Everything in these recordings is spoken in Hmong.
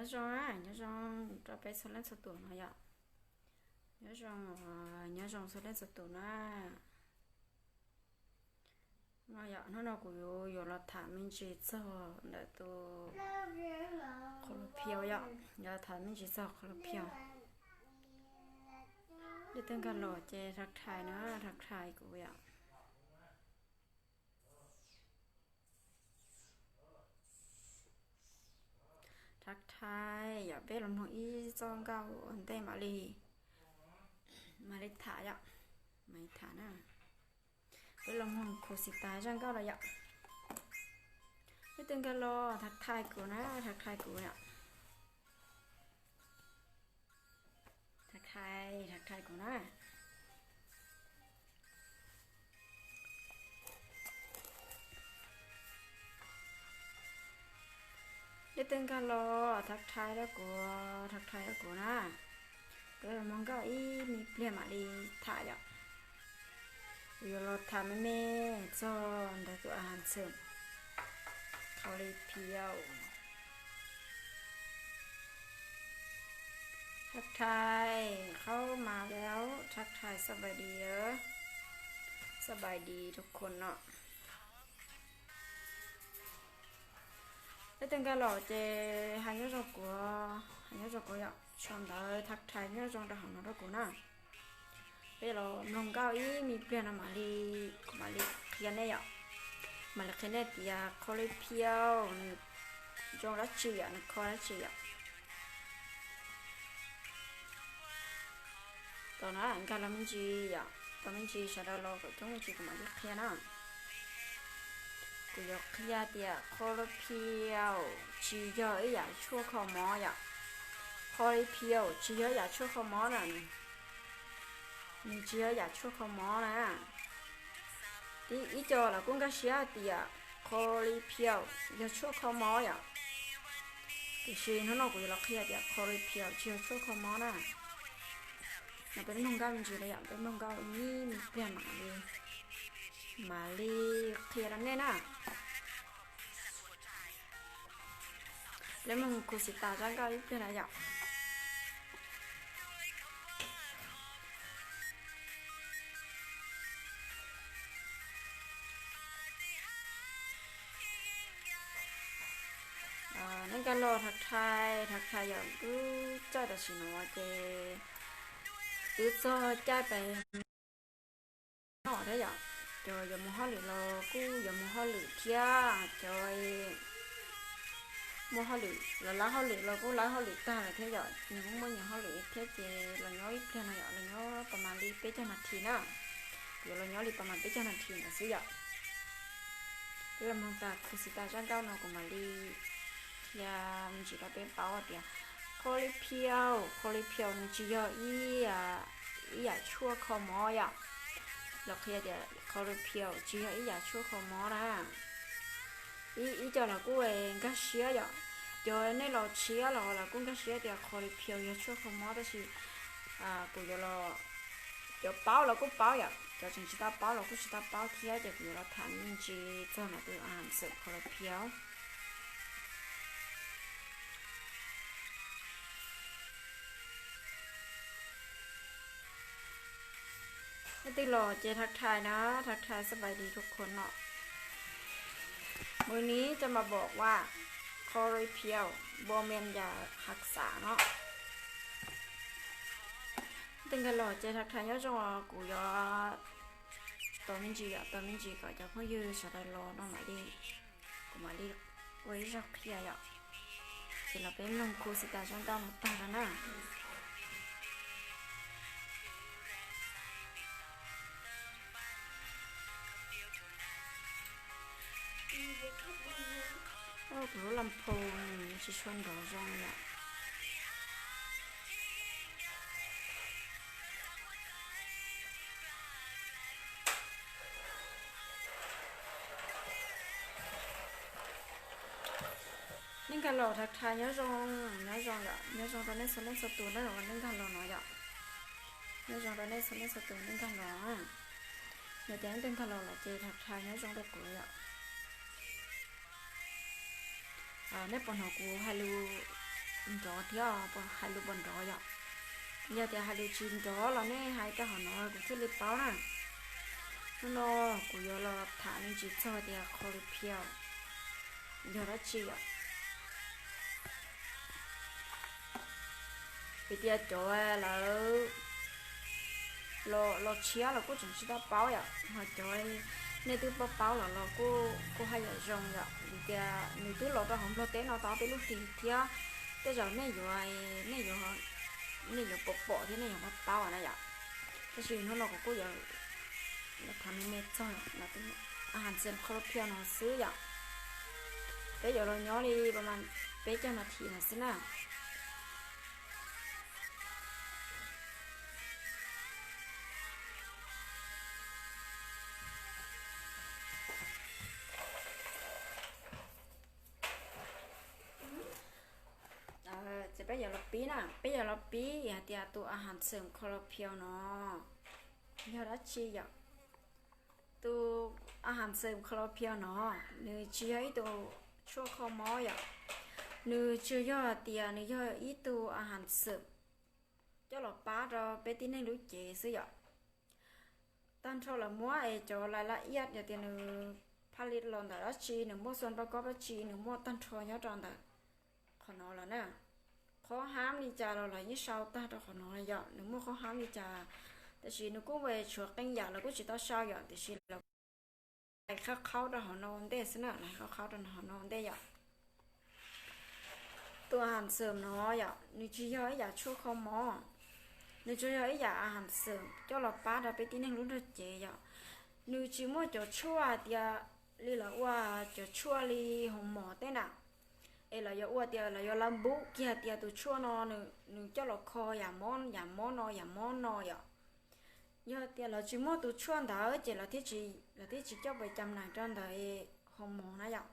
Nyob zoo, nyob zoo rau peb txhua leej txhua tus no yom. Nyob zoo, nyob zoo txhua leej txhua tus na. No yom, hnub no kuv yuav los tham me ntsis txog ntawm tus qhov phiau yom, yuav tham me ntsis txog qhov phiau. Leej twg nkag los ces thab thai na, thab thai kuv yom. Thab thai yom, peb los mloog ib txoj nkauj ua ntej mam li, mam li tham yom, mam li tham na. Peb los mloog khuv xim tas zaj nkauj no yom. Leej twg nkag los thab thai kuv na, thab thai kuv yom. Thab thai, thab thai kuv na. Leej twg nkag los thab thai rau kuv, thab thai rau kuv na. Peb los mloog nkauj ib me pliag mam li tham yom. Kuv yuav los tham me me txog ntawm tus a has xwm qhov li phiau. Thab thai, qhaub mas li, thab thai สบายดี, สบายดีทุกคน no. Leej twg nkag los ces hais nyob zoo kuv, hais nyob zoo kuv yom, sau ntawv thab thai nyob zoo rau hauv no rau kuv na. Peb los mloog nkauj ib me pliag no mam li, kuv mam li qhia nej yom. Mam li qhia nej tias qhov li phiau nws zoo dab tsi yom, nws kho dab tsi yom. Tos na, nkag los me ntsis yom, tos me ntsis sawv daws los kom coob me ntsis kuv mam li qhia na. Kuv yuav qhia tias qhov li phiau tsis yog ib yam tshuaj kho mob yom. Qhov li phiau tsis yog ib yam tshuaj kho mob na. Nws tsis yog ib yam tshuaj kho mob na. Ib, ib co los kuj nkag siab tias qhov li phiau yog tshuaj kho mob yom. Tiam sis hnub no kuv yuav los qhia tias qhov li phiau tsis yog tshuaj kho mob na. No peb mloog nkauj me ntsis na yom, peb mloog nkauj ib me pliag mam li, mam li qhia rau nej na. Peb mloog khuv xim tas zaj nkauj ib pliag na yom. Nej nkag los thab thai, thab thai yom, twb caij tam sim no ces twb txog caij pem noj thiab yom. Cov yuav mus hauj lwm los kuj yuav mus hauj lwm thiab, cov muaj hauj lwm los lawv hauj lwm los kuj lawv hauj lwm tag lawm thiab yom, nws kuj muaj nyias hauj lwm thiab ces los nyob ib pliag no yom, los nyob pas mas li peb caug nas this na. Yuav los nyob li pas mas peb caug nas this ntawd xwb yom. Peb los mloog tas khuv xim tas zaj nkauj no kuv mam li qhia me ntsis rau peb paub tias qhov li phiau, qhov li phiau nws tsis yog ib, ib yam tshuaj kho mob yom. Los qhia tias qhov li phiau tsis yog ib yam tshuaj kho mob na. Ib, ib co los kuj nkag siab yom, cov nej los tshiab los los kuj nkag siab tias qhov li phiau yog tshuaj kho mob tab sis kuv yuav los, cov paub los kuj paub yom, cov tseem tsis tau paub los kuj tsis tau paub thiab ces kuv yuav los tham me ntsis txog ntawm tus a has xwm qhov li phiau. Nej twg los ces thab thai na, thab thai สบายดีทุกคน no. วันนี้จะมาบอกว่า คลอโรพิล บำรุงยารักษา no. Twg nkag los ces thab thai nyob zoo os, kuv yuav tos me ntsis yom, tos me ntsis kom cov phooj ywg sawv daws los no mam li, kuv mam li ua ib zaug qhia yom. Ces los peb mloog khuv xim tas zaj nkauj no tag no na. Kuv lub las phoo tsis tshua nrov zoo yom. Nej nkag los thab thai nyob zoo, nyob zoo yom, nyob zoo rau nej txhua leej txhua tus na, nej nkag los no yom. Nyob zoo rau nej txhua leej txhua tus nej nkag los. Yog tias nej twg nkag los lawm ces thab thai nyob zoo rau kuv yom. Nej puas hnov kuv hais lus nrov thiab, hais lus puas nrov yom? Yog tias hais lus tsis nrov los nej hais rau hauv no kuv thiaj li paub na. Hnub no kuv yuav los tham me ntsis txog tias kho lus phiau yog dab tsi yom. Vim tias cov lawv los tshiab los kuj tseem tsis tau paub yom, ho cov nej twb paub paub los los kuj haj yam zoo yom, vim tias nws twb los rau hauv Nplog teb no tau peb lub hlis thiab. Tej zaum nej yuav, nej yuav, nej yuav pom pom thiab nej yuav paub paub na yom. Tab sis hnub no kuv kuj yuav tham me me txog a has xeem kho lus phiau no xwb yom. Peb yuav los nyob li peb caug nas this no xwb na. Ces peb yuav los pib na, peb yuav los pib hais tias tus a has xeem kho lus phiau no yog dab tsi yom. Tus a has xeem kho lus phiau no, nws tsis yog ib tug tshuaj kho mob yom, nws tsuas yog hais tias nws yog ib tug a has xeem coj los pab rau peb tib neeg lub cev xwb yom. Tag nrho lawv muab es cov lais laj iab yog tias nws phaj li los ntawm dab tsi, nws muaj xuas paj kob dab tsi, nws muaj tag nrho nyob rau ntawm qhov no lawm na. Qhov hab li cas los lawv yeej sau tag rau qhov no yom, nws muaj qhov hab li cas. Tab sis nws kuj tshuav qee yam lawv kuj tsis tau sau yom, tiam sis lawv hais qhab qhaub rau hauv no ua ntej xwb na, lawv hais qhab qhaub rau hauv no ua ntej yom. Tus a has xeem no yom, nws tsis yog ib yam tshuaj kho mob, nws tsuas yog ib yam a has xeem coj los pab rau peb tib neeg lub nrog cev yom. Nws tsis muaj cov tshuaj hais tias li lawv ua cov tshuaj li hoo mos tej na, es lawv yuav ua tias lawv yuav la npub kiag tias tus tshuaj no nws coj los kho yam mob, yam mob no yam mob no yom. Yog tias lawv tsis muaj tus tshuaj ntawd ces lawv thiaj tsis coj pais cam nais rau ntawm hoo mos na yom,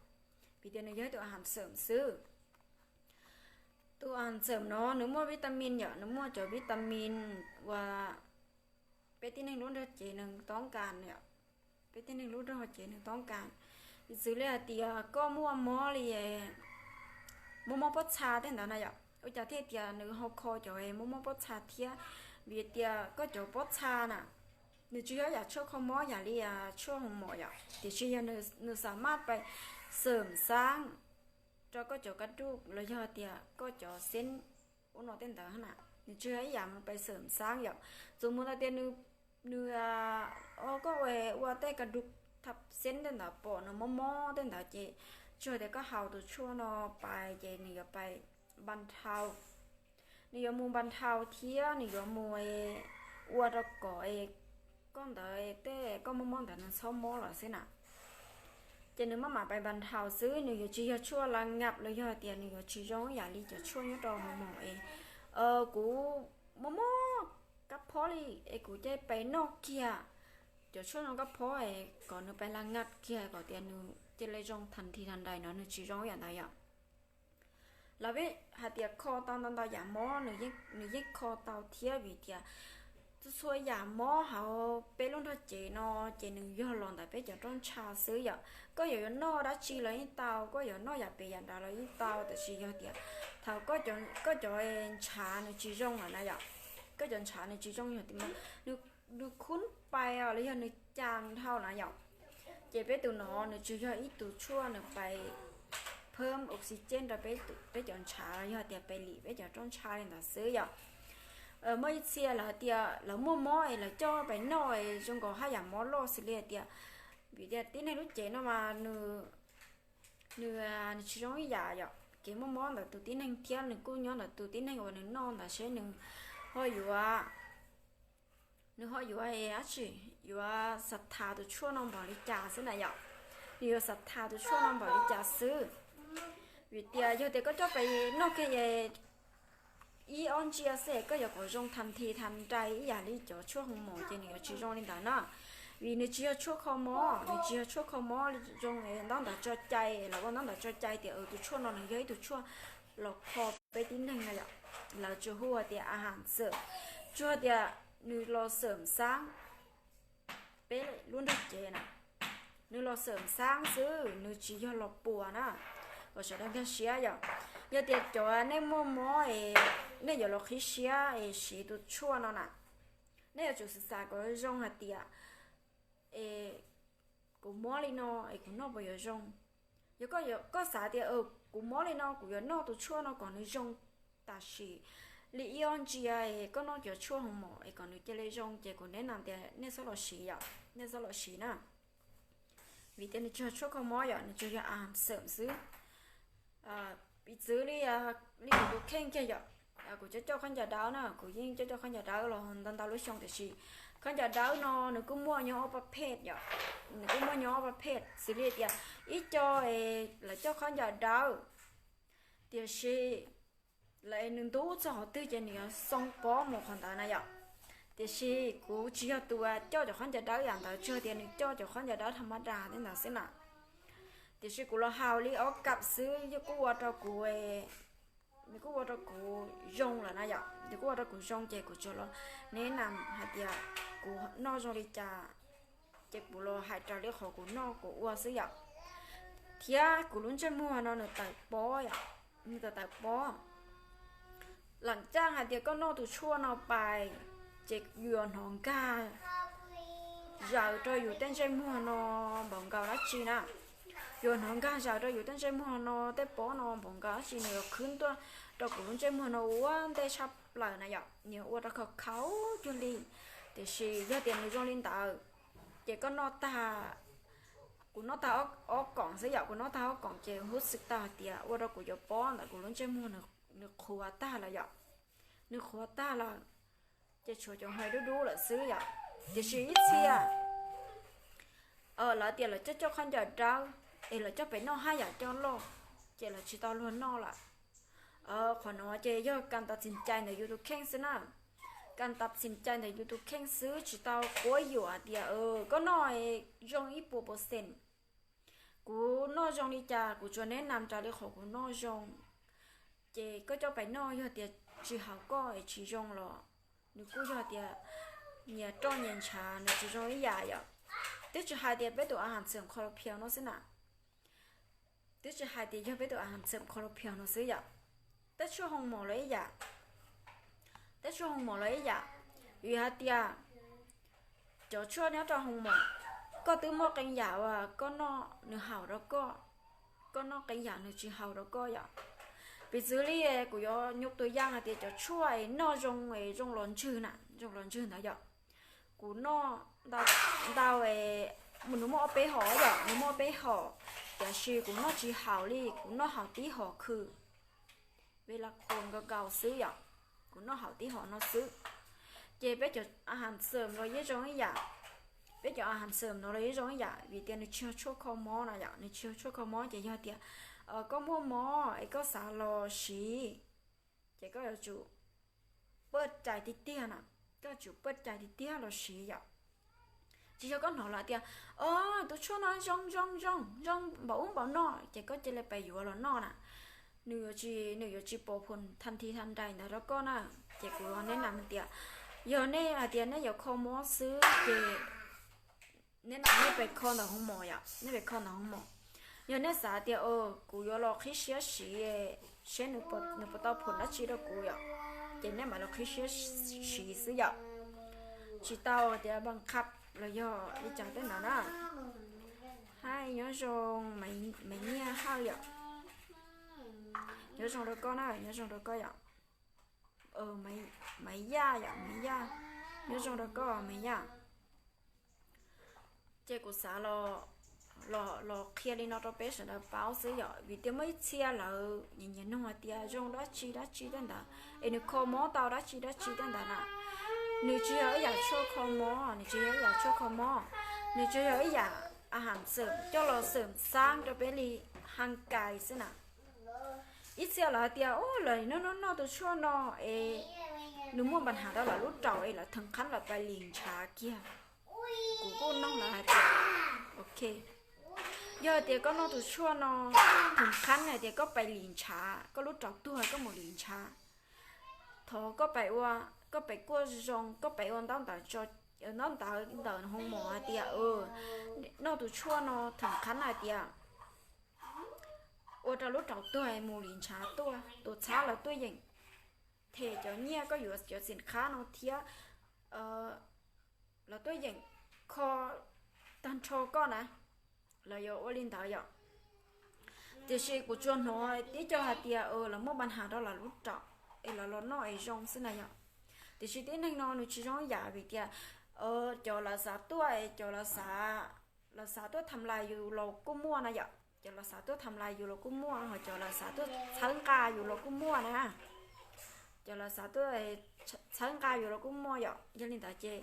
vim tias nws yog ib tus a has xeem xwb. Tus a has xeem no nws muaj vitamin yom, nws muaj cov vitamin uas peb tib neeg lub nrog cev nws toob kas yom, peb tib neeg lub nrog cev nws toob kas. Piv txwv li hais tias koj muaj mob li, muaj mob pob txha tej ntawd na yom, ua cas thiaj tias nws ho kho cov muaj mob pob txha thiab? Vim tias koj cov pob txha na, nws tsis yog yam tshuaj kho mob yam li tshuaj hoo mos yom, tiam sis yog nws xa maj pais xeem xaab rau koj cov kab duj los yog tias koj cov xeeb ub no tej ntawd na, nws tsis yog ib yam pais xeem xaab yom. Txuas mus ntawd tias nws, koj ua tej kab duj thaj xeeb tej ntawd pom nws mob mob tej ntawd ces tsuas tias koj haus tus tshuaj no pais ces nws yuav pais npa dhau, nws yuav mus npa dhau thiab nws yuav mus ua rau kom koj ntawd tej koj mob mob ntawd nws txhob mob lawm xwb na. Ces nws maj mam pais npa dhau xwb, nws yuav tsis yog tshuaj la ngam los yog tias nws yuav tsis zoo ib yam li cov tshuaj nyob rau hoo mos es kuv mob mob kab phob li es kuv cia li pais noj kiag cov tshuaj no kab phob es kom nws pais la ngam kiag kom tias nws cia li zoo thas thi thas dais no, nws tsis zoo ib yam ntawd yom. Lawv peb hais tias kho tau ntau ntau yam mob, nws yeej kho tau thiab vim tias txhua txhua yam mob hauv peb lub nrog cev no ces nws yog los ntawm peb cov roj ntsha xwb yom. Koj yuav yuav noj dab tsi los yeej tau, koj yuav noj yam pem yam nrad los yeej tau, tab sis yog tias thaum koj cov ntshav nws tsis zoo lawm na yom, koj cov ntshav nws tsis zoo yog tias nws khub pais los yog nws cas dhau na yom, ces peb tus no nws tsuas yog ib tus tshuaj nws pais phab oxygen rau peb cov ntshav los yog tias pais lim peb cov roj ntsha li ntawd xwb yom. Muaj ib txhia lawv tias lawv muaj mob es lawv coj pais noj es zoo nkaus haj yam mob loj xws li hais tias, vim tias tib neeg lub cev no mas nws, nws tsis zoo ib yam yom, kev muaj mob ntawm tus tib neeg thiab nws kuj nyob ntawm tus tib neeg uas nws noj ntawd seb nws ho yuav, nws ho yuav dab tsi, yuav xav thas tus tshuaj no npaum li cas xwb na yom. Nws yuav xav thas tus tshuaj no npaum li cas xwb. Vim tias yog tias koj coj pais noj kiag ib ob ntsia xwb koj yuav kom zoo thas thi thas dais ib yam li cov tshuaj hoo mos ces nws yuav tsis zoo li ntawd na. Vim nws tsis yog tshuaj kho mob, nws tsis yog tshuaj kho mob zoo ntaub ntawv tso cai los ua ntaub ntawv tso cai tias tus tshuaj no nws yog ib tug tshuaj los kho peb tib neeg na yom. Lawv tsuas hu tias a has xwm, tsuas tias nws los xeem xaab peb lub nrog cev na, nws los xeem xaab xwb, nws tsis yog los puas na. kom sawv daws nkag siab yom. Yog tias cov nej muaj mob es nej yuav los qhib siab es siv tus tshuaj no na, nej yuav tsum xav xav kom zoo hais tias es kuv mob li no es kuv noj puas yuav zoo. Yog koj xav tias kuv mob li no kuv yuav noj tus tshuaj no kom nws zoo tam sim li ib ob ntsia es koj noj cov tshuaj hoo mom es kom nws cia li zoo ces kuv neb na tias nej txhob los siv yom, nej txhob los siv na. Vim tias nws tsis yog tshuaj kho mob yom, nws tsuas yog a ha xeem xwb. Piv txwv li, li kuv tus kheej kiag yom, kuv coj coj khaub ncaws dawb na, kuv yeej coj coj khaub ncaws dawb los ntau ntau lub xyoo tiam sis khaub ncaws dawb no nws kuj muaj nyob ob pab phem yom, nws kuj muaj nyob ob pab phem xws li tias ib co lawv coj khaub ncaws dawb tiam sis lawv nws ntub txog qhov twg ces nws yuav xoo pob mus qhov ntawd na yom. Tiam sis kuv tsis yog tus uas coj cov khaub ncaws dawb yam ntawd, tsuas tias nws coj cov khaub ncaws dawb tha mab das tej ntawd xwb na. Tiam sis kuv los haus li ob kam xwb, yog kuj ua rau kuv, nws kuj ua rau kuv zoo lawm na yom, nws kuj ua rau kuv zoo ces kuv tsuas los neb na hais tias kuv noj zoo li cas ces kuv los hais raws li qhov kuv noj kuv ua xwb yom. Thiab kuv lub ntsej muag no nws tawm pob yom, nws tawm tawm pob. Lam caj hais tias koj noj tus tshuaj no pais ces yuav hnov nkag zaws rau yus tej ntsej muag no npaum nkaus dab tsi na. Yuav hnov nkag zaws rau yus tej ntsej muag no tej pob no npaum nkaus dab tsi, nws yuav khwb tuaj rau kuv lub ntsej muag no ua ntej tshaj plaws na yom, nws yuav ua rau khaus khaus cuag li. Tiam sis yog tias nws zoo li ntawd ces koj noj tag, kuv noj tag ob koom xwb yom, kuv noj tag ob koom ces hub xwm tau hais tias ua rau kuv cov pob ntawm kuv lub ntsej muag nws qhuav tag lawm yom, nws qhuav tag lawm ces tshuav cov hais dub dub lawm xwb yom. Tiam sis ib txhia lawv tias lawv coj coj khaub ncaws dawb es lawv coj pem noj haj yam coj loj ces lawv tsis tau luag noj lawm. Qhov no ces yog kas tas txim cai ntawm yus tus kheej xwb na, kas tas txim cai ntawm yus tus kheej xwb, tsis tau quab yuam tias koj noj zoo ib puas percent. Kuv noj zoo li cas kuv tsuas neb na raws li qhov kuv noj zoo. Ces koj coj pem noj yog tias tsis haum koj es tsis zoo los nws kuj yog tias nyias roj nyias ntshav, nws tsis zoo ib yam yom. Twb tsis hais tias peb tus a ha xeem kho lo phias no xwb na, twb tsis hais tias yog peb tus a ha xeem kho lo phias no xwb yom. Tej tshuaj hoo mom los ib yam, tej tshuaj hoo mom los ib yam, vim hais tias cov tshuaj nyob rau hoo mom, koj twb muaj qee yam uas koj noj nws haum rau koj, koj noj qee yam nws tsis haum rau koj yom. Piv txwv li kuv yuav nyuj tus yaj hais tias cov tshuaj es noj zoo es zoo los ntswg na, zoo los ntswg ntawd yom. Kuv noj ntau, nws muaj ob peb hom yom, nws muaj ob peb hom, tiam sis kuv noj tsis haum li, kuv noj haum tib hom khw ve la khuas nkaus nkaus xwb yom, kuv noj haum tib hom no xwb. Ces peb cov a ha xeem los yeej zoo ib yam, peb cov a ha xeem no los yeej zoo ib yam, vim tias nws tsis yog tshuaj kho mob na yom, nws tsis yog tshuaj kho mob ces yog tias koj muaj mob es koj xav los siv ces koj yuav tsum paj cai tiag tiag na, koj yuav tsum paj cai tiag tiag los siv yom. Tsis yog koj hnov lawv tias o, tus tshuaj no zoo zoo zoo zoo npaum ub npaum no ces koj cia li pais yuav los noj na, nws yuav tsis, nws yuav tsis pov phom thas thi thas nraim ntawd rau koj na. Ces kuv neb na hais tias yog nej hais tias nej yuav kho mob xwb ces neb na, nej pais kho ntawm hoo mom yom, nej pais kho ntawm hoo mom. Yog nej xav tias kuv yuav los qhib siab siv seb nws puas tau phom dab tsi rau kuv yom, ces nej mam los qhib siab siv xwb yom. Tsis tau tias npaj qhab los yog li cas tej ntawd na. Hais nyob zoo Maiv Nyiaj Hawj yom, nyob zoo rau koj na, nyob zoo rau koj yom. Maiv Yaj yom, Maiv Yaj, nyob zoo rau koj Maiv Yaj. Ces kuv xav los qhia li no rau peb sawv daws paub xwb yom, vim tias muaj ib txhia lawv nyiam nyiam nug hais tias zoo dab tsi dab tsi tej ntawd, es nws kho mob tau dab tsi dab tsi tej ntawd na. Nws tsis yog ib yam tshuaj kho mob, nws tsis yog ib yam tshuaj kho mob, nws tsuas yog ib yam a ha xeem coj los xeem xab rau peb li haj kais xwb na. Ib txhia lawv hais tias u, lawv noj noj noj tus tshuaj no es nws muaj npa nham rau lawv lub raum es lawv theem qhab lawv pais lim ntshav kiag. Kuv kuj nug lawv hais tias ok, yog hais tias koj noj tus tshuaj no theem qhab hais tias koj pais lim ntshav, koj lub raum tuag koj mus lim ntshav, thov koj pais ua, koj pais kuaj zoo, koj pais ua ntaub ntawv, ntaub ntawv ntawm hoo mom hais tias noj tus tshuaj no theem qhab hais tias ua rau lub raum tuag mus li ntshav tuaj, tus txhab los tuaj yeem them cov nyiaj koj yuav cov xim khab no thiab los tuaj yeem kho tag nrho koj na, los yuav ua li ntawd yom. Tiam sis kuv tsuas hnov tib co hais tias los muaj npa nhas rau lawv lub raum es lawv los noj es zoo xwb na yom. Tiam sis tib neeg no nws tsis zoo yam vim tias cov lawv xav tuaj es cov lawv xav tuaj tham lais yus los kuj muaj na yom. Cov lawv xav tuaj tham lais yus los kuj muaj, ho cov lawv xav tuaj txhawb nqa yus los kuj muaj na. Cov lawv xav tuaj txhawb nqa yus los kuj muaj yom. Yog li ntawd ces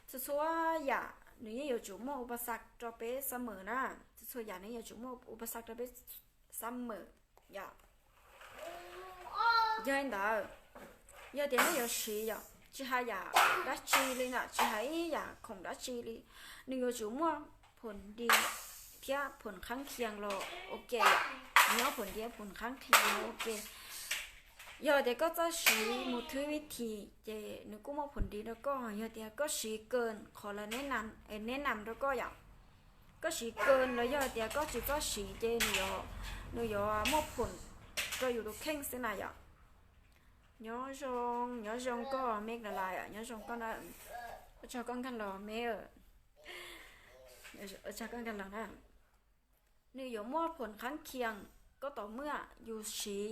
txhua txhua yam nws yeej yuav tsum muaj upasak rau peb xab mem na. Txhua txhua yam nws yuav tsum muaj upasak rau peb xab mem yom. Yog li ntawd, yog tias nej yuav siv yom, tsis hais yam dab tsi li na, tsis hais ib yam khoom dab tsi li, nws yuav tsum muaj phom di thiab phom khaab khias los ua ke, nyob phom di phom khaab khias los ua ke. Yog tias koj txawj siv mus thwb vib thim ces nws kuj muaj phom di rau koj. Yog tias koj siv kawg qhov lawv neb nam rau koj yom, koj siv kawg los yog tias koj tsis txawj siv ces nws yuav muaj phom rau yus tus kheej xwb na yom. Nyob zoo, nyob zoo koj me na lais, nyob zoo koj na, ua tsaug koj nkag los me, ua tsaug koj nkag los na. Nws yuav muaj phom khaab khias koj tom muaj yus siv,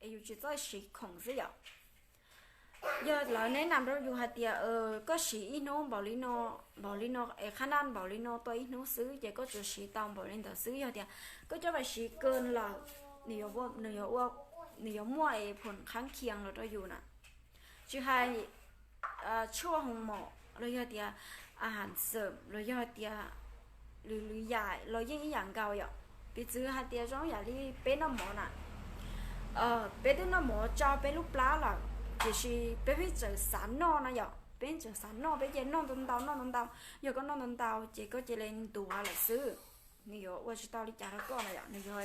es yus tsis txawj siv khoom xwb yom. Yog lawv neb nam rau yus hais tias koj siv ib hnub npaum li no, npaum li no es qhab naj npaum li no tau ib hnub xwb ces koj tsuas siv tau npaum li ntawd xwb. Yog tias koj coj mus siv kawg lawm, nws yuav muaj es phom khaab khias los rau yus na. Tsis hais tshuaj hoos mom los yog tias a has xawm los yog tias lwm lwm yam los yeej ib yam nkaus yom. Piv txwv hais tias zoo yam li peb noj mov na, peb twb noj mov tso peb lub plab lawm, tiam sis peb pheej tseem xav noj na yom, peb tseem xav noj, peb cia noj ntau ntau noj ntau ntau. Yog koj noj ntau ntau ces koj cia li ntuav lawm xwb. Nws yuav ua tsis tau li cas rau koj na yom, nws yuav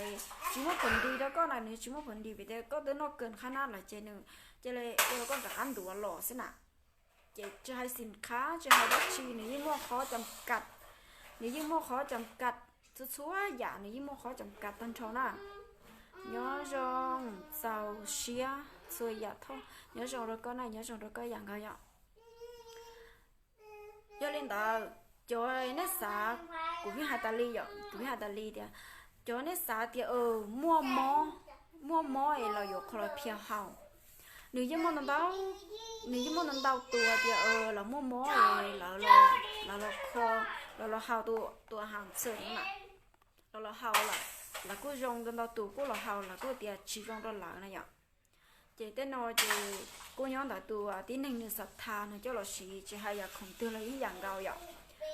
tsis muaj phom di rau koj na, nws tsis muaj phom di vim tias koj twb noj kawg qhab naj lawm ces nws cia li ua rau koj rov qab ntuav los xwb na. Ces tsis hais xim khab tsis hais dab tsi nws yeej muaj qhov cam kam, nws yeej muaj qhov cam kam, txhua txhua yam nws yeej muaj qhov cam kam tag nrho na. Nyob zoo, txaus siab txhua yam thoj, nyob zoo rau koj na, nyob zoo rau koj yam nkaus yom. Yog li ntawd, cov nej xav, kuv yeej hais tas li yom, kuv yeej hais tas li tias, cov nej xav tias muaj mob, muaj mob es los yuav qhov los phiaus haus, nws yeej muaj ntau ntau, nws yeej muaj ntau ntau tus tias los muaj mob es lawv los kho, lawv los haus tus a has xawm na, lawv los haus lawm, lawv kuj zoo, ntau ntau tus kuj los haus lawv kuj tias tsis zoo rau lawv na yom. Ces tej no ces kuj nyob ntawm tus tib neeg nws xav tha nws coj los siv, tsis hais yam khoom twg los ib yam nkaus yom.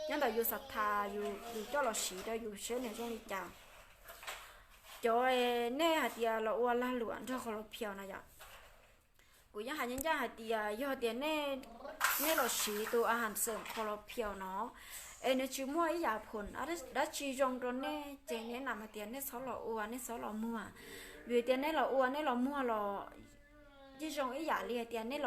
Nyob ntawm yus xav tha, yus coj los siv rau yus seb nws zoo li cas. Cov nej hais tias los ua lag luam nrog qhov los phiaus na yom, kuv yeej hais ncaj ncaj hais tias yog tias nej los siv tus a has xawm qhov los phiaus no es nws tsis muaj ib yam phom dab tsi zoo rau nej ces nej nam hais tias nej txhob los ua, nej txhob los muag. Vim tias nej los ua nej los muag los yeej zoo ib yam li hais tias nej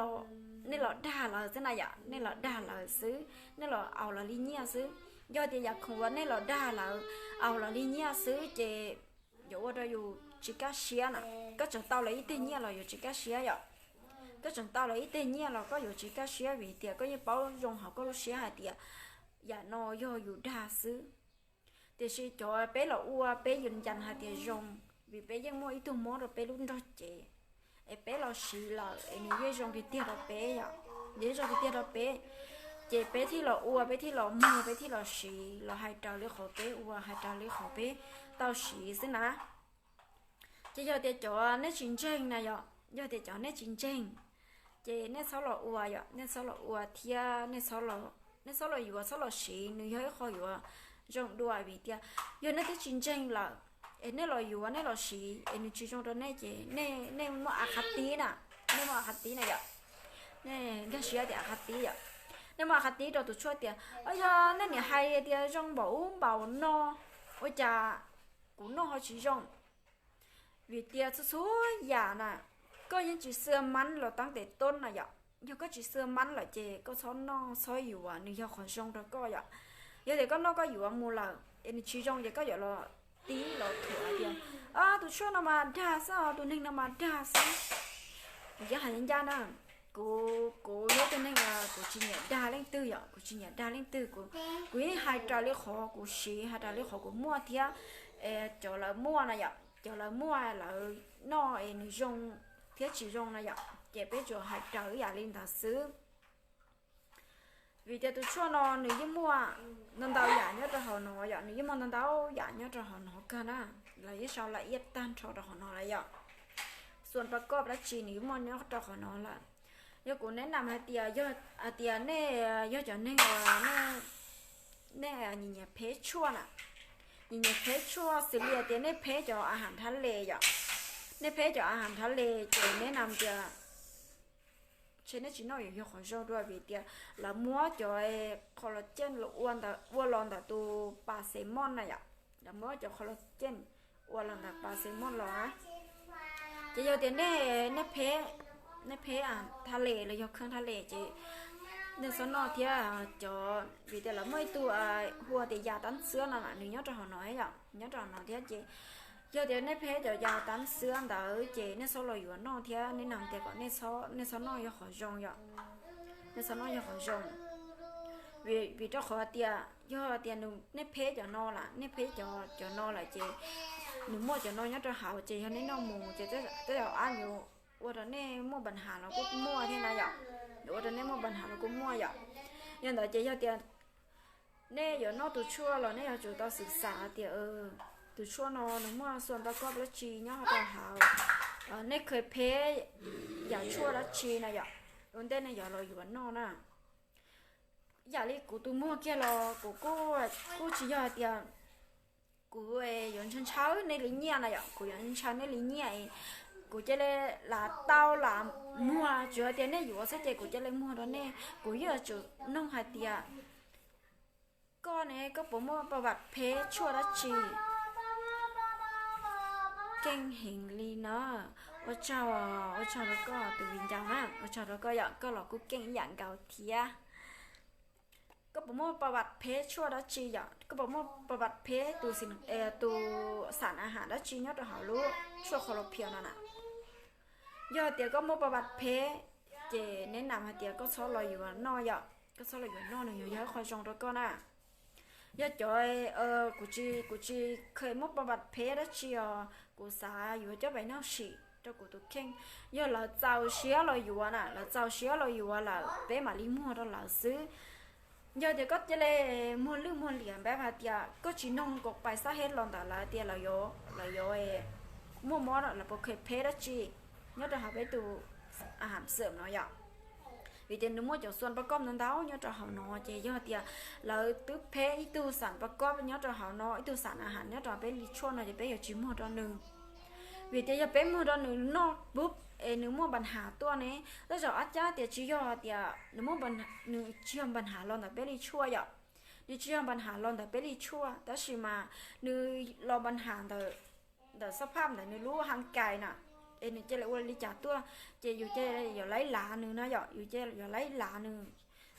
los dag lawv xwb na yom, nej los dag lawv xwb, nej los aus lawv li nyiaj xwb. Yog tias yam khoom uas nej los dag lawv, aus lawv li nyiaj xwb ces yuav ua rau yus tsis kaj siab na. Koj tseem tau lawv ib teg nyiaj los yuav tsis kaj siab yom. Koj tseem tau lawv ib teg nyiaj los koj yuav tsis kaj siab vim tias koj yeej paub zoo hauv koj lub siab hais tias yam no yog yus dag xwb. Tiam sis cov peb los ua peb yuav ncaim hais tias zoo, vim peb yeej muaj ib tug mob rau peb lub nrog cev, es peb los siv lawm es nws yeej zoo tiag tiag rau peb yom, nws yeej zoo tiag tiag rau peb. Ces peb thiaj los ua, peb thiaj los muag, peb thiaj los siv, los hais raws li qhov peb ua, hais raws li qhov peb tau siv xwb na. Ces yog tias cov nej tsis ntseeg na yom, yog tias cov nej tsis ntseeg, ces nej txhob los ua yom, nej txhob los ua thiab nej txhob los yuav, txhob los siv, nws yog ib qho yuav zoo dua vim tias yog nej twb tsis ntseeg lawm es nej los yuav, nej los siv es nws tsis zoo rau nej ces nej muaj a qha tib na, nej muaj a qha tib na yom. Nej nkag siab tias a qha tib yom, nej muaj a qha tib rau tus tshuaj tias, yog nej niam hais tias zoo npaum ub npaum no, ua cas kuv noj ho tsis zoo? Vim tias txhua txhua yam na, koj yeej tsis xwm mab los tab tes tub na yom. Yog koj tsis xwm mab lawm ces koj txhob noj txhob yuav, nws yog qhov zoo rau koj yom. Yog tias koj noj koj yuav mus lawm es nws tsis zoo ces koj yuav los tib los thuam tias Tus tshuaj no mas dag xwb, tus neeg no mas dag xwb. Kuv yeej hais ncaj na, kuv, kuv yog ib tug neeg kuv tsis nyiam dag leej twg yom, kuv tsis nyiam dag leej twg, kuv, kuv yeej hais raws li qhov kuv siv, hais raws li qhov kuv muaj thiab cov lawv muaj na yom, cov lawv muaj lawv noj es nws zoo thiab tsis zoo na yom, ces peb tsuas hais raws ib yam li ntawd xwb. Vim tias tus tshuaj no nws yeej muaj ntau ntau yam nyob rau hauv no yom, nws yeej muaj ntau ntau yam nyob rau hauv no kawg na, lawv yeej sau laj iab tag nrho rau hauv no lawm yom. Xuam pas koj dab tsi nws yeej muaj nyob rau hauv no lawm. Yog kuv neb nam hais tias, yog hais tias nej yog cov neeg uas nej nyiam nyiam pheb tshuaj na, nyiam nyiam pheb tshuaj xws li tias nej pheb cov a has thab les yom, nej pheb cov a has thab les ces neb nam tias ntshe nej tsis noj yuav yog qhov zoo dua vim tias lawv muab cov qhov los ceej los ua los ntawm tus pas xes moj na yom, lawv muab cov qhov los ceej ua los ntawm pas xes moj los na. Ces yog tias nej, nej pheb, nej pheb thab les los yog kheej thab les ces nej txhob noj thiab cov, vim tias lawv muaj ib tug hu tias yas tab xwab no nws nyob rau hauv no yom, nyob rau hauv no thiab ces yog tias nej pheb cov yas tab xwab ntawd ces nej txhob los yuav noj thiab, nej nam tias kom nej txhob noj yog qhov zoo yom, nej txhob noj yog qhov zoo. Vim rau qhov tias yog tias nej pheb cov no lawm, nej pheb cov, cov no lawm ces nws muaj cov no nyob rau hauv ces yog nej noj mus ces tej zaum ab yuav ua rau nej muaj npa has los kuj muaj thiab na yom, yuav ua rau nej muaj npa has los kuj muaj yom. Yog ntawd ces yog tias nej yuav noj tus tshuaj los nej yuav tsum tau xwm xav tias tus tshuaj no nws muaj xuam pas koj dab tsi nyob rau hauv, nej kheev pheb yam tshuaj dab tsi na yom, ua ntej nej yuav los yuav noj na. Yam li kuv tus muag kiag los kuv kuj, kuj tsis yog hais tias kuv yuav ntshaw ntshaw nej li nyiaj na yom, kuv yuav ntshaw nej li nyiaj, kuv cia li lam tau lam muag, tsuas hais tias nej yuav xwb ces kuv cia li muag rau nej. Kuv yeej yuav tsum noog hais tias koj ne, koj puas muaj pas vas pheb tshuaj dab tsi? Keej heev li na. Ua tsaug, ua tsaug rau koj tus viv ncaus na, ua tsaug rau koj yom, koj los kuj keej ib yam nkaus thiab. Koj puas muaj pas vas pheb tshuaj dab tsi yom? Koj puas muaj pas vas pheb tus, tus xam a has dab tsi nyob rau hauv lub tshuaj qhov los phias no na? Yog tias koj muaj pas vas pheb, ces neb nam hais tias koj txhob los yuav noj yom, koj txhob los yuav noj, nws yuav yog ib qho zoo rau koj na. Yog cov, kuv tsis, kuv tsis kheev muaj pas vas pheb dab tsi os, kuv xav yuav coj pais noj sim rau kuv tus kheej. Yog lawv txaus siab los yuav na, lawv txaus siab los yuav lawm peb mam li muag rau lawv xwb. Yog tias koj cia li muag lwj muag liam npab hais tias koj tsis noog kom pais xab hej los ntawm lawv tias lawv yuav muaj mob lawv puas kheev pheb dab tsi nyob rau hauv peb tus a has xwm no yom. Vim tias nws muaj cov xuam pas koj ntau ntau nyob rau hauv no ces yog tias lawv twb pheb ib tug xam pas koj nyob rau hauv no, ib tug xam a has nyob rau peb li tshuaj no ces peb yuav tsis muag rau nws. Vim tias yog peb muag rau nws noj pub es nws muaj npa has tuaj ne, tej zaum ab cab tias tsis yog tias nws muaj, nws tsis yog npa has los ntawm peb li tshuaj yom. Nws tsis yog npa has los ntawm peb li tshuaj tab sis mas nws los npa has ntawm, ntawm xab phaj ntawm nws lub haj kais na, es nws cia li ua li cas tuaj, ces yus cia li yuav laib lav nws na yom, yus cia li yuav laib lav nws,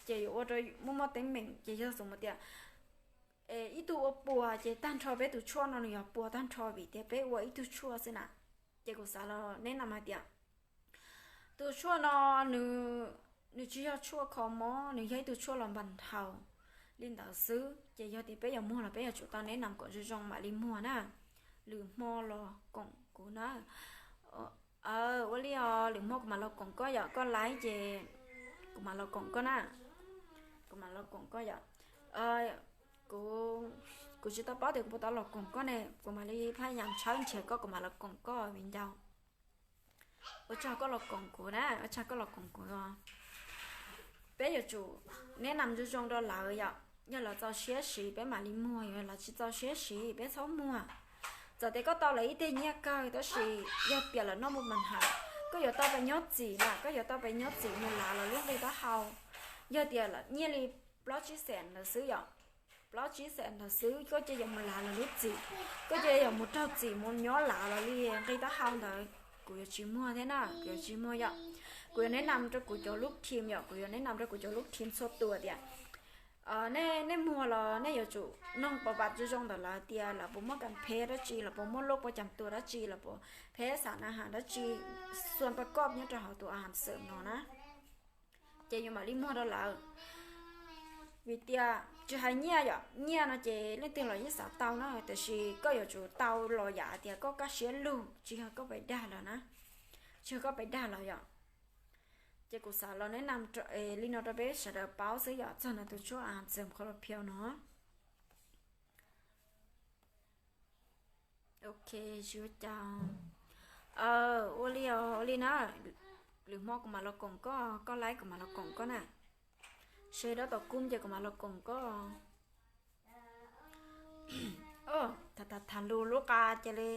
ces yuav ua rau muaj mob teeb meem. Ces yog xav tias ib tug ua puas ces tag nrho peb tus tshuaj no nws yog puas tag nrho vim tias peb ua ib tug tshuaj xwb na. Ces kuv xav los neb nam hais tias tus tshuaj no nws tsis yog tshuaj kho mob, nws yog ib tug tshuaj los npa dhau li ntawd xwb. Ces yog tias peb yuav muag los peb yuav tsum tau neb nam kom zoo zoo mam li muag na. Lwm hmo los koom kuv na. Ua li os, lwm hmo kuv mam los koom koj yom, koj laib ces kuv mam los koom koj na. Kuv mam los koom koj yom. Kuv, kuv tsis tau paub tias kuv puas tau los koom koj ne, kuv mam li phaj yam tshawb nrhiav koj kuv mam los koom koj viv ncaus. Ua tsaug koj los koom kuv na, ua tsaug koj los koom kuv os. Peb yuav tsum neb nam zoo zoo rau lawv yom, yog lawv txaus siab siv peb mam li muag, yog lawv tsis txaus siab siv peb txhob muag. Txawm tias koj tau lawv ib teg nyiaj kawg tab sis yog tias lawv noj muaj npa has, koj yuav tau pes nyob txim na, koj yuav tau pes nyob txim mus lav lawv lub nqi taub hau. Yog tias nyiaj li plaub tsib xees ntawd xwb yom, plaub tsib xees ntawd xwb koj cia yuav mus lav lawv lub txim, koj cia yuav mus raug txim mus nyob lav lawv li nqi taub hau ntawd, kuv yuav tsis muag thiab na, kuv yuav tsis muag yom. Kuv yuav neb nam rau kuv cov lub team yom, kuv yuav neb nam rau kuv cov lub team txhua tus tias Nej, nej muag los nej yuav tsum noog pov pam zoo zoo ntawm lawv tias lawv puas muaj kas phem dab tsi, lawv puas muaj loj puas cam tua dab tsi, lawv puas phem xam na has dab tsi, xuam paj koj nyob rau hauv tus a has xwm no na, ces yus mam li muag rau lawv. Vim tias tsis hais nyiaj yom, nyiaj no ces leej twg los yeej xav tau na, tiam sis koj yuav tsum tau los yam tias koj kaj siab lug, tsis yog koj pais dag lawv na, tsis yog koj pais dag lawv yom. Ces kuv xav los neb nam li no rau peb sawv daws paub xwb yom, txog ntawm tus tshuaj a has xwm qhov los phiau no. Ok, tsis ua cas. Ua li, ua li na, lwm hmo kuv mam los koom koj, koj laib kuv mam los koom koj na. Seb dab tom kub ces kuv mam los koom koj. Tham tham lus lub qa cia li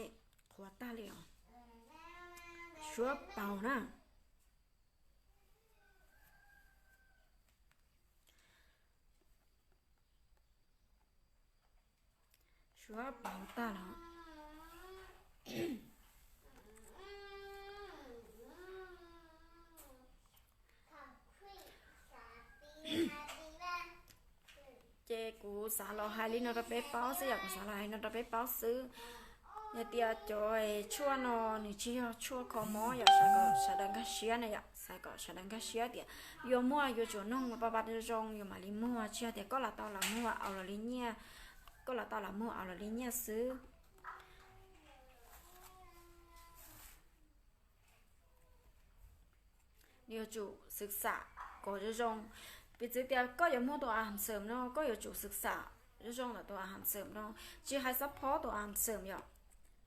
qhuav tag li os. Suab paug na. Suab paug tag los. Ces kuv xav los hais li no rau peb paub xwb yom, kuv xav los hais li no rau peb paub xwb. Yog tias cov tshuaj no nws tsis yog tshuaj kho mob yom, xav kom sawv daws nkag siab na yom, xav kom sawv daws nkag siab tias yuav muag yuav tsum noog pab pab zoo zoo yus mam li muag, tsis yog tias koj los tau los muag au los li nyiaj, koj los tau los muag au los li nyiaj xwb. Nws yuav tsum xwv xam kom zoo zoo. Piv txwv tias koj yuav muag tus a has xwm no koj yuav tsum xwv xam zoo zoo ntawm tus a has xwm no, tsis hais xab phob tus a has xwm yom.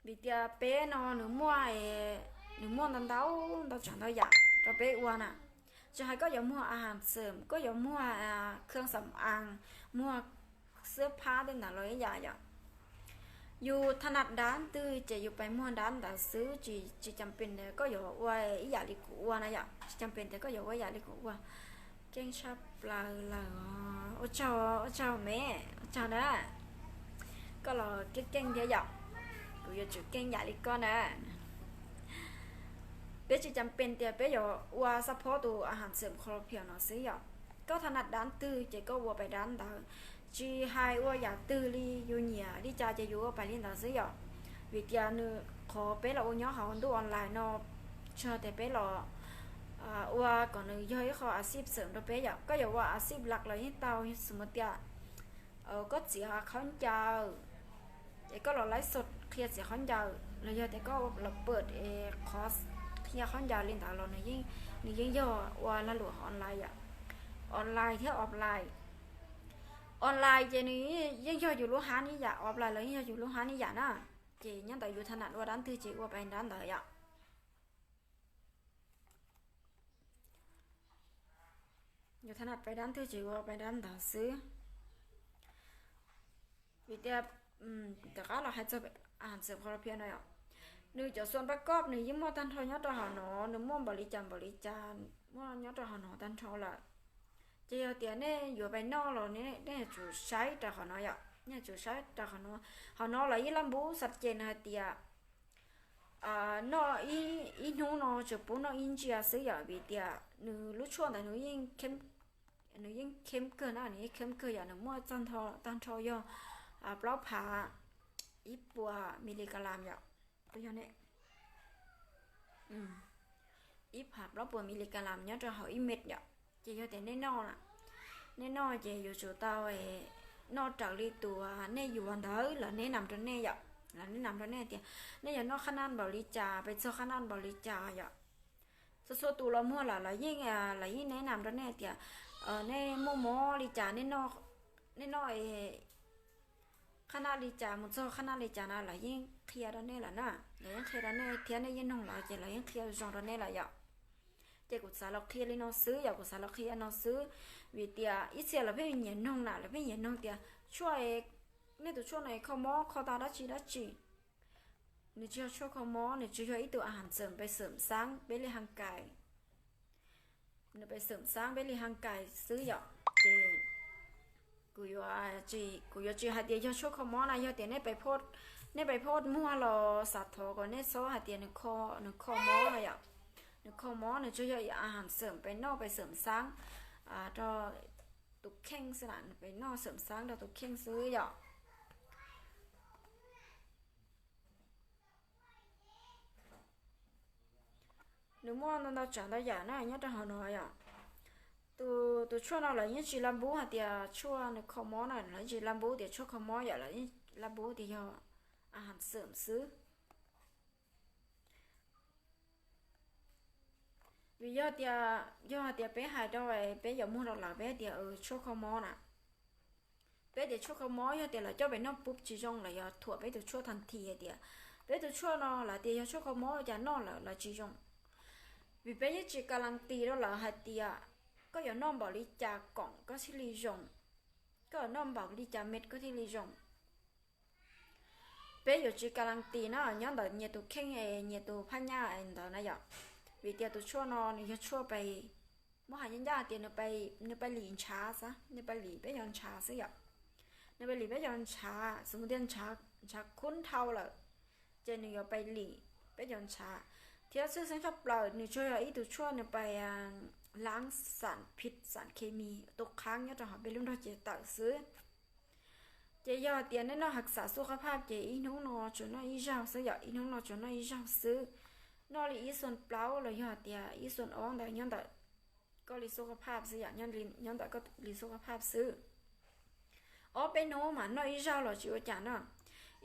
Vim tias peb no nws muaj, nws muaj ntau ntau ntau tsav ntau yam rau peb ua na. Tsis hais koj yuav muag a has xwm, koj yuav muag khawb xam as, muag xwb phab tej ntawd los ib yam yom. Yus tha nas dab twg ces yus pais muag dab ntawd xwb, tsis, tsis cam pes tias koj yuav ua ib yam li kuv ua na yom, tsis cam pes tias koj yuav ua ib yam li kuv ua. Keej tshaj plaws lawm. Ua tsaug, ua tsaug me, ua tsaug na. Koj los keej keej thiab yom, kuv yuav tsum keej yam li koj na. Peb tsis cam pes tias peb yuav ua xab phob tus a has xwm qhov phiam no xwb yom. Koj tha nas dab twg ces koj ua pais dab ntawd, tsis hais ua yam twg li, yus nyiam li cas ces yus ua pais li ntawd xwb yom. Vim tias nws qhov peb los ua nyob hauv ntuj online no, tsis yog tias peb los ua kom nws yog ib qho a xij xwm rau peb yom. Koj yuav ua a xij laj los yeej tau, xws li tias koj txiav khaub ncaws, es koj los laib xos qhia txiav khaub ncaws los yog tias koj los pawm qhov qhia khaub ncaws li ntawd los nws yeej yog ua lag luam online yom. Online thiab offline. Online ces nws yeej yog yus lub hab ib yam, offline los yeej yog yus lub hab ib yam na. Ces nyob ntawm yus tha nas ua dab twg ces ua pais dab ntawd yom. Yus tha nas pais dab twg ces ua pais dab ntawd xwb. Vim tias tom qab los hais txog a has xwm qhov phiam no, nws cov xuam pab koj nws yeej muaj tag nrho nyob rau hauv no, nws muaj npaum li cas npaum li cas, muaj nyob rau hauv no tag nrho lawm. Ces yog tias nej yuav pais noj los nej yuav tsum saib rau qhov no yom, nej yuav tsum saib rau qhov no. Hauv no los yeej laj npub xav ces nws hais tias noj ib hnub no tsuas pub noj ib ntsia xwb yom, vim tias nws lub tshuaj ntawd nws yeej kheeb kawg na, nws yeej kheeb kawg yom, nws muaj tag nrho yog plaub phav ib puas miligalam yom. Yog ib phav plaub puas miligalam nyob rau hauv ib mev yom. Ces yog tias nej noj, nej noj ces yuav tsum tau noj raws li tus nej yuav ntawd los neb nam rau nej yom, los neb nam rau nej tias nej yuav noj qhab naj npaum li cas, pes txog qhab naj npaum li cas yom. Txhua txhua tus los muag lawm los yeej, los yeej neb nam rau nej tias nej muaj mob li cas, nej noj qhab naj li cas mus txog qhab naj li cas na los yeej qhia rau nej lawm na, los yeej qhia rau nej thiab nej yeej noog lawm ces los yeej qhia zoo rau nej lawm yom. Ces kuv xav los qhia li no xwb yom, kuv xav los qhia no xwb, vim tias ib txhia los pheej nyiam noog na, los pheej nyiam noog tias tshuaj, nej tus tshuaj no kho mob kho tau dab tsi dab tsi. Nws tsis yog tshuaj kho mob, nws tsuas yog ib tug a has xwm pes xwm xaab peb li haj kais. Nws pes xwm xaab peb li haj kais xwb yom. Ces kuv yuav tsis hais tias yog tshuaj kho mob na, yog tias nej pais phoj muag los xav thov kom nej txhob hais tias nws kho mob no yom. Nws kho mob, nws tsuas yog a has xwm pes noj pes xwm xaab rau tus kheej xwb na, nws pem noj xwm xeeb rau tus kheej xwb yom. Nws muaj ntau ntau tsav ntau yam na nyob rau hauv no yom. Tus, tus tshuaj no lawv yeej tsis la npub hais tias tshuaj nws kho mob na, lawv yeej tsis la npub tias tshuaj kho mob yom, lawv yeej la npub tias yog a has xwm xwb. Vim yog tias, yog hais tias peb hais rau, peb yuav muag rau lawv peb tias tshuaj kho mob na, peb tias tshuaj kho mob yog tias lawv coj pem noj pub tsis zoo, lawv yuav thuam peb tus tshuaj thas this hais tias peb tus tshuaj no lawv tias yog tshuaj kho mob, cas noj lawm lawv tsis zoo. Vim peb yeej tsis ka las tis rau lawv hais tias koj yuav noj npaum li cas koom koj thiaj li zoo, koj yuav noj npaum li cas me koj thiaj li zoo. Peb yuav tsis ka las tis na nyob ntawm nyias tus kheej es nyias tus phaj nyaj ntawd na yom. Vim tias tus tshuaj no nws yog tshuaj pes, muab hais ncaj ncaj tias nws pes lim ntshav xwb, nws pes lim peb cov ntshav xwb yom. Nws pes lim peb cov ntshav, xws li tias ntshav khub dhau lawm, ces nws yuav pes lim peb cov ntshav. Thiab tshwj xeeb tshaj plaws nws tsuas yog ib tug tshuaj nws pes lav xam phiv xam khes mis tus qhaab nyob rau hauv peb lub nrog cev tawm xwb. Ces yog tias nej noj has xam xub qab phaj ces ib hnub no tsuas noj ib zaug xwb yom, ib hnub no tsuas noj ib zaug xwb. Noj li ib xuab plaub los yog tias ib xuab ob ntawd nyob ntawm koj li xub qab phaj xwb yom, nyob ntawm koj li xub qab phaj xwb. Ob peb hnub mas noj ib zaug los tsis ua cas na.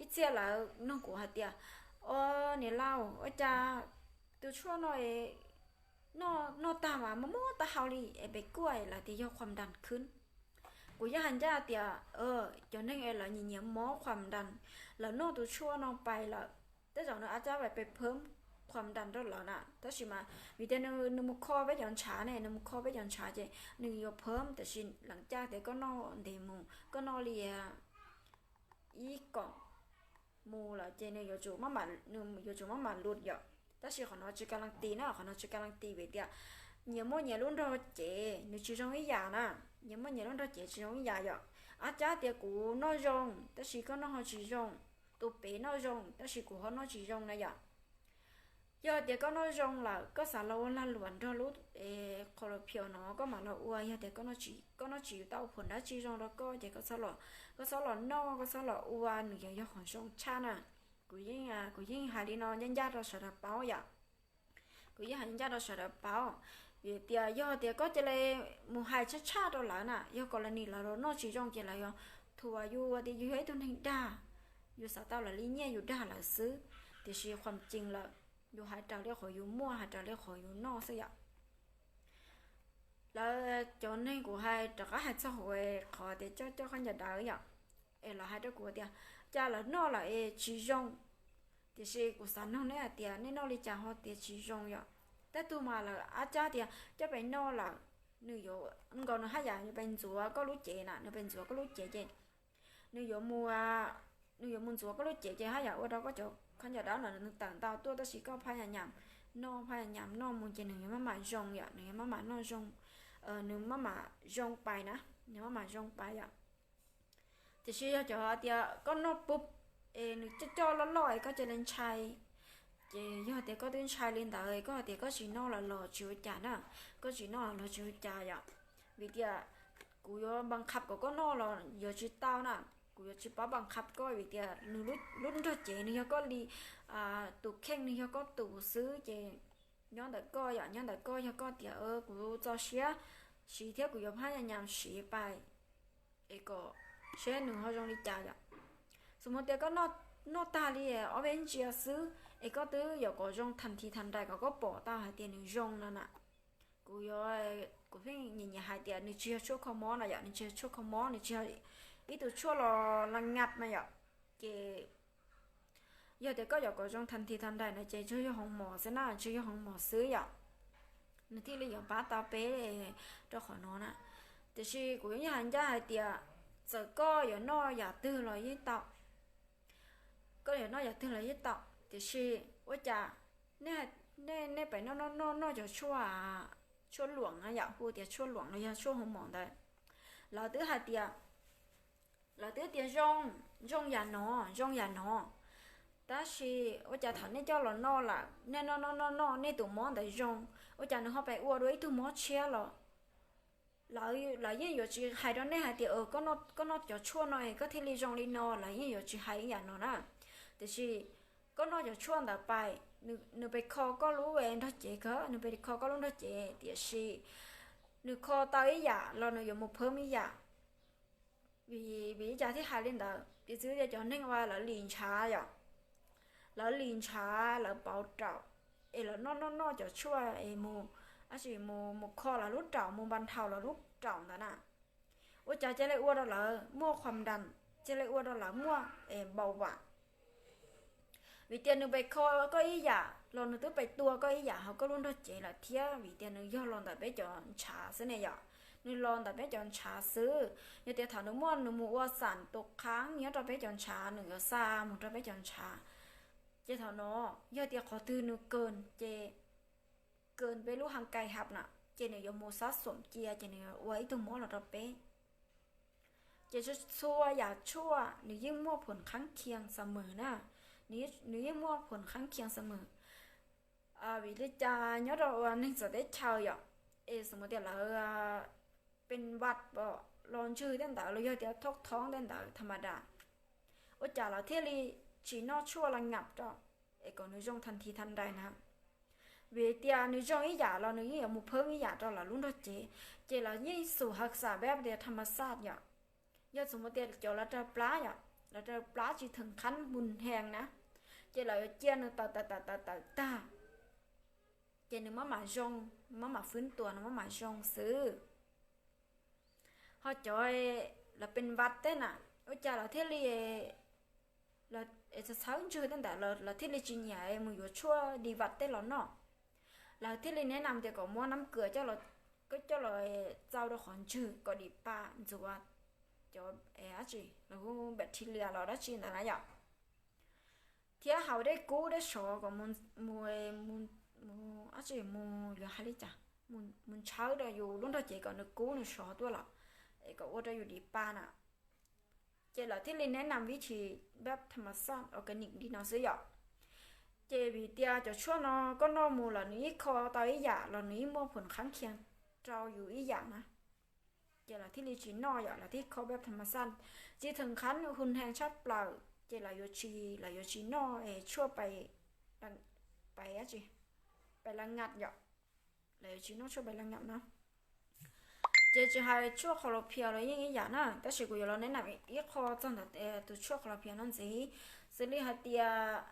Ib txhia lawv nug kuv hais tias, o, niam laus, ua cas tus tshuaj no noj tag mas muaj muab taub hau li es pes kuaj lawv tias yog khuam nras khwb. Kuv yeej hais ncaj tias cov neeg es lawv nyiam nyiam mob khuam nras, lawv noj tus tshuaj no pais lawm, tej zaum nws a cab pais pes phab khuam nras rau lawv na. Tab sis mas vim tias nws mus kho peb cov ntshav ne, nws mus kho peb cov ntshav ces nws yuav phab, tiam sis leej caj tias koj noj ntev mus, koj noj li ib koom mus lawm ces nws yuav tsum maj mam lus yom. Tab sis qhov no tsis ka las tis na, qhov no tsis ka las tis vim tias nyias muaj nyias lub nrog cev nws tsis zoo ib yam na. Nyias muaj nyias lub nrog cev tsis zoo ib yam yom. A cab tias kuv noj zoo tab sis koj noj ho tsis zoo, tus pem noj zoo tab sis kuv ho noj tsis zoo na yom. Yog tias koj noj zoo lawm koj xav los ua lag luam nrog lub qhov los phias no koj mam los ua, yog tias koj noj tsis tau phom dab tsi zoo rau koj ces koj txhob los noj, koj txhob los ua, nws yog yog qhov zoo tshaj na. Kuv yeej, kuv yeej hais li no ncaj ncaj rau sawv daws paub yom. Kuv yeej hais ncaj ncaj rau sawv daws paub, vim tias yog tias koj cia li mus hais tshaj tshaj rau lawv na, yog kom lawv nim lawv los noj tsis zoo ces lawv yuav thuam yus tias yus yog ib tug neeg dag, yus xav tau lawv li nyiaj yus dag lawv xwb. Tiam sis qhuam cees lawm, yus hais raws li qhov yus muaj, hais raws li qhov yus noj xwb yom. Lawv cov neeg kuv hais rov qab hais txog hauv qhov tias coj coj khaub ncaws dawb yom, es lawv hais rau kuv tias cas lawv noj lawm es tsis zoo. Tiam sis kuv xav nug neb hais tias nej noj li cas ho tias tsis zoo yom. Tej tug mas lawv a cab tias coj pes noj lawm, nws yuav nkaus nws haj yam yuav pes ntxuav koj lub cev na, nws pes ntxuav koj lub cev ces nws yuav mus, nws yuav mus ntxuav koj lub cev ces haj yam ua rau koj cov khaub ncaws dawb no nws tawm ntau tuaj, tab sis koj phaj yam nyam noj, phaj yam nyam noj mus ces nws yuav maj mam zoo yom, nws yuav maj mam noj zoo, nws maj mam zoo pais na, nws maj mam zoo pais yom. Tiam sis yog cov tias koj noj pub es nws coj coj loj loj es koj cia li ntshai, ces yog tias koj twb ntshai li ntawd koj hais tias koj tsis noj los los tsis ua cas na, koj tsis noj los los tsis ua cas yom. Vim tias kuv yuav npas qhab kom koj noj los yuav tsis tau na, kuv yuav tsis paub npas qhab koj vim tias nws lub nrog cev nws yog koj li, tus kheej nws yog koj tus xwb ces nyob ntawm koj yom, nyob ntawm koj. Yog koj tias kuv txo siab siv thiab kuv yuav phaj yam nyam siv pais es kom seb nws ho zoo li cas yom. Xws li tias koj noj tag li ob peb ntsia xwb es koj twb yuav kom zoo thas this thas nraim kom koj pom tau hais tias nws zoo no na. Kuv yuav, kuv pheej nyiam nyiam hais tias nws tsis yog tshuaj kho mob na yom, nws tsis yog tshuaj kho mob, nws tsis yog ib tug tshuaj los las ngam na yom. Ces yog tias koj yuav kom zoo thas this thas nraim no ces tsuas yog hoo mom xwb na, tsuas yog hoo mom xwb yom, nws thiaj li yuav pab tau peb rau qhov no na. Tiam sis kuv yeej hais ncaj hais tias txawm koj yuav noj yam twg los yeej tau, koj yuav noj yam twg los yeej tau, tiam sis ua cas nej, nej pem noj noj noj noj cov tshuaj, tshuaj luam na yom, hu tias tshuaj luam los yog tshuaj hoo mom ntawd, lawv twb hais tias, lawv twb tias zoo, zoo yam no, zoo yam no, tab sis ua cas thaum nej coj los noj lawm nej noj noj noj noj nej tus mob ntawd zoo, ua cas nws ho pem ua dua ib tug mob tshiab los lawv yeej yuav tsis hais rau nej hais tias koj noj cov tshuaj no es koj thiaj li zoo li no, lawv yeej yuav tsis hais ib yam no na. Tiam sis koj noj cov tshuaj ntawd pais, nws pes kho koj lub nrog cev kawg, nws pes kho koj lub nrog cev, tiam sis nws kho tau ib yam los nws yuav mus phab ib yam. Vim, vim li cas thiaj hais li ntawd? Piv txwv tias cov neeg uas lawv lis ntshav yom, lawv lis ntshav, lawv pauv raum, es lawv noj noj noj cov tshuaj es mus, tab sis mus mus kho lawv lub raum, mus npa nthau lawv lub raum ntawd na, ua cas cia li ua rau lawv muaj khuam nras, cia li ua rau lawv muaj es npau vam. Vim tias nws pes kho koj ib yam los nws twb pes tua koj ib yam hauv koj lub nrog cev lawm thiab, vim tias nws yog los ntawm peb cov ntshav xwb ne yom. Nws los ntawm peb cov ntshav xwb. Yog tias thaum nws muaj nws mus ua xam tus qhaab nyob rau peb cov ntshav, nws yuav xa mus rau peb cov ntshav. Ces thaum no yog tias qhov twg nws kawg ces kawg peb lub hang kai hab na, ces nws yuav mus xab xuam cia, ces nws yuav ua ib tug mob los rau peb. Ces txhua yam tshuaj nws yeej muaj phuam qhaab khias xa mws na, nws yeej muaj phuam qhaab khias xa mws. Vim li cas nyob rau ua neeg txawv teb chaws yom, es xws mus tias lawv pes vaj los ntswg tej ntawd los yog tias thoob thoob tej ntawd tha ma das, ua cas lawv thiaj li tsis noj tshuaj la ngam rau es kom nws zoo tha nthi tha nrais na? Vim tias nws zoo ib yam los nws yeej yuav mus phab ib yam rau lawv lub nrog cev, ces lawv yeej xum hav xam peb tias tha ma xaj yom. Yog xws mus tias cov lawv raws plab yom, lawv raws plab tsis theem qhab mus hees na, ces lawv yuav cia nws tawm tawm tawm tawm tawm tag, ces nws maj mam zoo, maj mam fwb tuas, nws maj mam zoo xwb. Ho cov lawv pes vaj tej na, ua cas lawv thiaj li txhawb ntswg tej ntawd, lawv thiaj li tsis nyiam mus yuav tshuaj di vaj tej los noj. Lawv thiaj li neb nam tias kom muab nab kws coj los, koj coj los txaus rau qhov ntswg kom dim pa ntxuav cov dab tsi, lawv hu bacteria los dab tsi ntawd na yom. Thiab haus dej kub dej sov kom mus, mus, dab tsi mus, yuav hais li cas, mus ntshawb rau yus lub nrog cev kom nws kub nws sov tuaj los es kom ua rau yus dim pa na. Ces lawv thiaj li neb nam vib thim pab tha ma xaj organic li no xwb yom. Ces vim tias cov tshuaj no koj noj mus los nws yeej kho tau ib yam los nws yeej muaj phuam qhaab khias rau yus ib yam na. Ces lawv thiaj li tsis noj yom, lawv thiaj kho pab tha ma xaj, tsis theem qhab hu hees tshaj plaws, ces lawv yuav tsis, lawv yuav tsis noj tshuaj pais, pais dab tsi, pais la ngam yom. Lawv yuav tsis noj tshuaj pais la ngam no. Ces tsis hais tshuaj qhov los phias los yeej ib yam na, tab sis kuv yuav los neb nam ib qho txog ntawm tus tshuaj qhov los phias no ntxiv. Xws li hais tias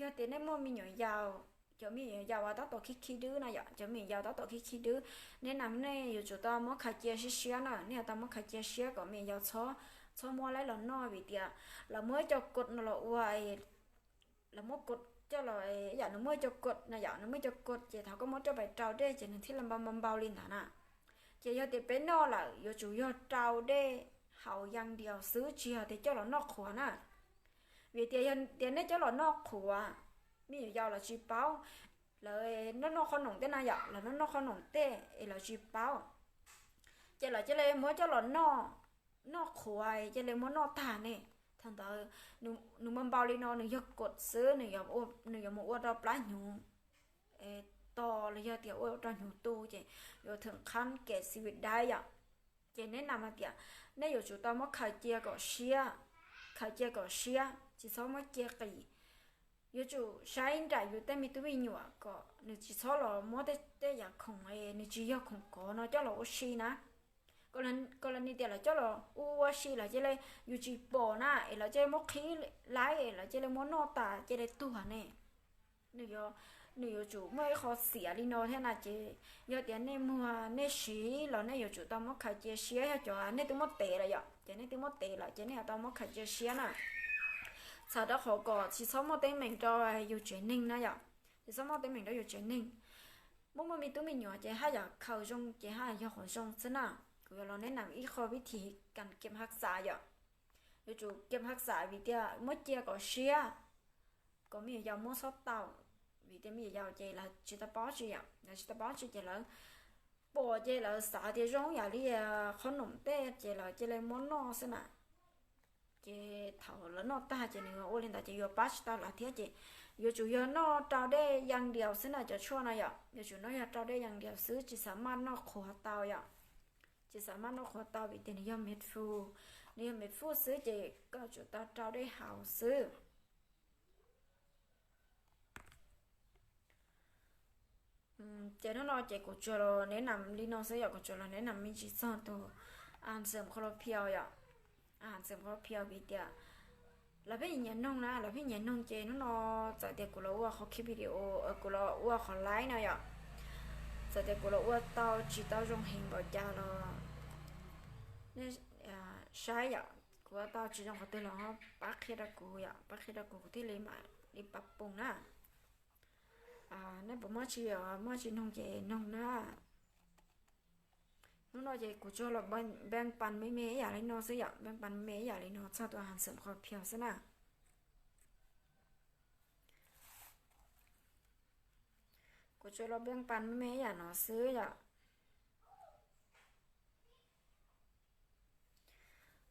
yog tias nej muaj me nyuam yaus, cov me nyuam yaus uas tab tom khib khib dwb na yom, cov me nyuam yaus tab tom khib khib dwb, neb nam nej yuav tsum tau muab khaws cia siab siab na, nej yuav tau muab khaws cia siab kom me nyuam yaus txhob, txhob muab laib los noj, vim tias lawv muab ib co kod no los ua, lawv muab kod coj los, yam nws muaj ib co kod na yom, nws muaj ib co kod ces thaum koj muab coj pais rau dej ces nws thiaj li npau npau npau li ntawd na. Ces yog tias peb noj lawm yuav tsum yog rau dej haus yas dias xwb, tsis yog tias coj los noj qhuav na. Vim tias yog tias nej coj los noj qhuav, me nyuam yaus los tsis paub, lawv noj noj qhob noom tej na yom, lawv noj noj qhob noom tej es lawv tsis paub, ces lawv cia li muab coj los noj, noj qhuav cia li muab noj tag ne. Thaum ntawd nws npau npau li no nws yog kod xwb, nws yuav mus ua rau plab hnyuv to los yog tias ua rau hnyuv tu ces yuav theem qhab kev xi vis dai yom. Ces neb nam hais tias nej yuav tsum tau muab khaws cia kom siab, khaws cia kom siab, tsis txhob muab cia qis. Yuav tsum saib nraim yus tej me tub me nyuam kom nws tsis txhob los muab tej yam khoom nws tsis yog khoom kov no coj los ua si na. Kom li tias lawv coj los ua ua si lawm cia li yus tsis pom na es lawv cia li muab qhib laib es lawv cia li muab noj tas cia li tuag ne. Nws yuav, nws yuav tsum muaj ib qho xiam li no thiab na ces yog tias nej muag nej siv los nej yuav tsum tau muab khaws cia siab, yog cov nej twb muab tev lawm yom, ces nej twb muab tev lawm ces nej yuav tau muab khaws cia siab na. Txhawm rau qhov kom tsis txhob muaj teeb meem rau yus tsev neeg na yom, tsis txhob muaj teeb meem rau yus tsev neeg. Muaj muaj me tub me nyuam ces haj yam khaws zoo ces haj yam yog qhov zoo xwb na. Kuv yuav los neb nam ib qho vib thim kas kev hav xav yom. Yuav tsum kev hav xav vim tias muab cia kom siab, kom me nyuam yaus muab txhob tau, vim tias me nyuam yaus ces lawv tsis tau paub tsi yom, lawv tsis tau paub tsi ces lawv pom ces lawv xav tias zoo yam li qhob noom tej ces lawv cia li muab noj xwb na. Ces thaum lawv noj tag ces nws ua li ntawd ces yuav pab tsis tau lawv thiab ces yuav tsum yog noj rau dej yas dias xwb na, cov tshuaj no yom, yuav tsum noj yog rau dej yas dias xwb tsis xav maj noj qhuav tau yom. Ces xav mas noj qhuav tau vim tias nws yog mej fwj, nws yog mej fwj xwb ces koj tsum tau rau dej haus xwb. Ces hnub no ces kuv tsuas los neb nam li no xwb yom, kuv tsuas los neb nam me ntsis txog tus a xeem qhov los phiau yom, a xeem qhov los phiau vim tias lawv pheej nyiam noog na, lawv pheej nyiam noog ces hnub no txawm tias kuv los ua qhov clip video, kuv los ua qhov live no yom, txawm tias kuv los ua tau tsis tau zoo heev npaum cas los nej saib yom, kuv ua tau tsis zoo qhov twg los pab qhia rau kuv yom, pab qhia rau kuv kuv thiaj li mam li pab poos na. Nej puas muaj tsis, muaj tsis noog ces noog na. Hnub no ces kuv tsuas los npeej pas me me ib yam li no xwb yom, npeej pas me me ib yam li no txog tus a xeem qhov phiau xwb na. Kuv tsuas los npeej pas me me ib yam no xwb yom.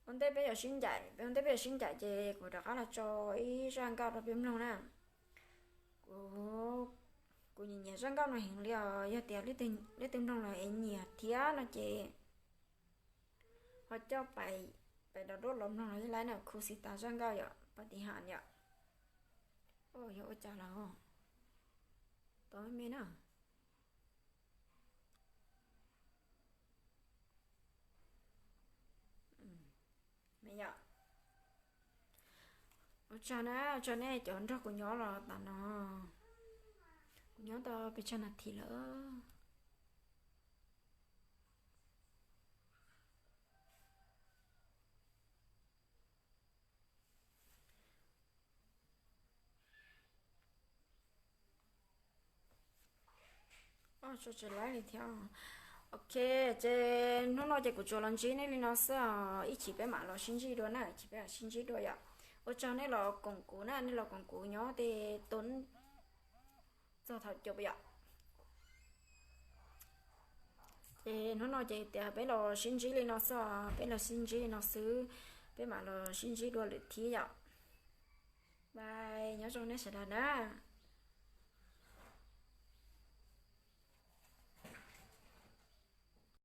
Ua ntej peb yuav sib ncaim, ua ntej peb yuav sib ncaim ces kuv rov qab los tso ib zaj nkauj rau peb mloog na. Kuv, kuv nyiam nyiam zaj nkauj no heev li os, yog tias leej twg mloog los es nyiam thiab no ces ho coj pais, pais download los mloog los yeej laib na, khuv xim tas zaj nkauj yom, pab tiv ham yom. Yog ua cas los tau me me na. Me yom, ua tsaug na, ua tsaug nej cov nrog kuv nyob los tas no. Kuv nyob tau pes tsawg nas this lawm. Tsis laib li thiab. Ok, ces hnub no ces kuv tsuas los ntsib nej li no xwb os, ib chim peb mam los sib ntsib dua na, ib chim peb mam sib ntsib dua yom. Ua tsaug nej los koom kuv na, nej los koom kuv nyob tej tun txog thaum cus yom. Ces hnub no ces tias peb los sib ntsib li no xwb, peb los sib ntsib li no xwb, peb mam los sib ntsib dua lwm thiab yom. Bye, nyob zoo nej sawv daws na.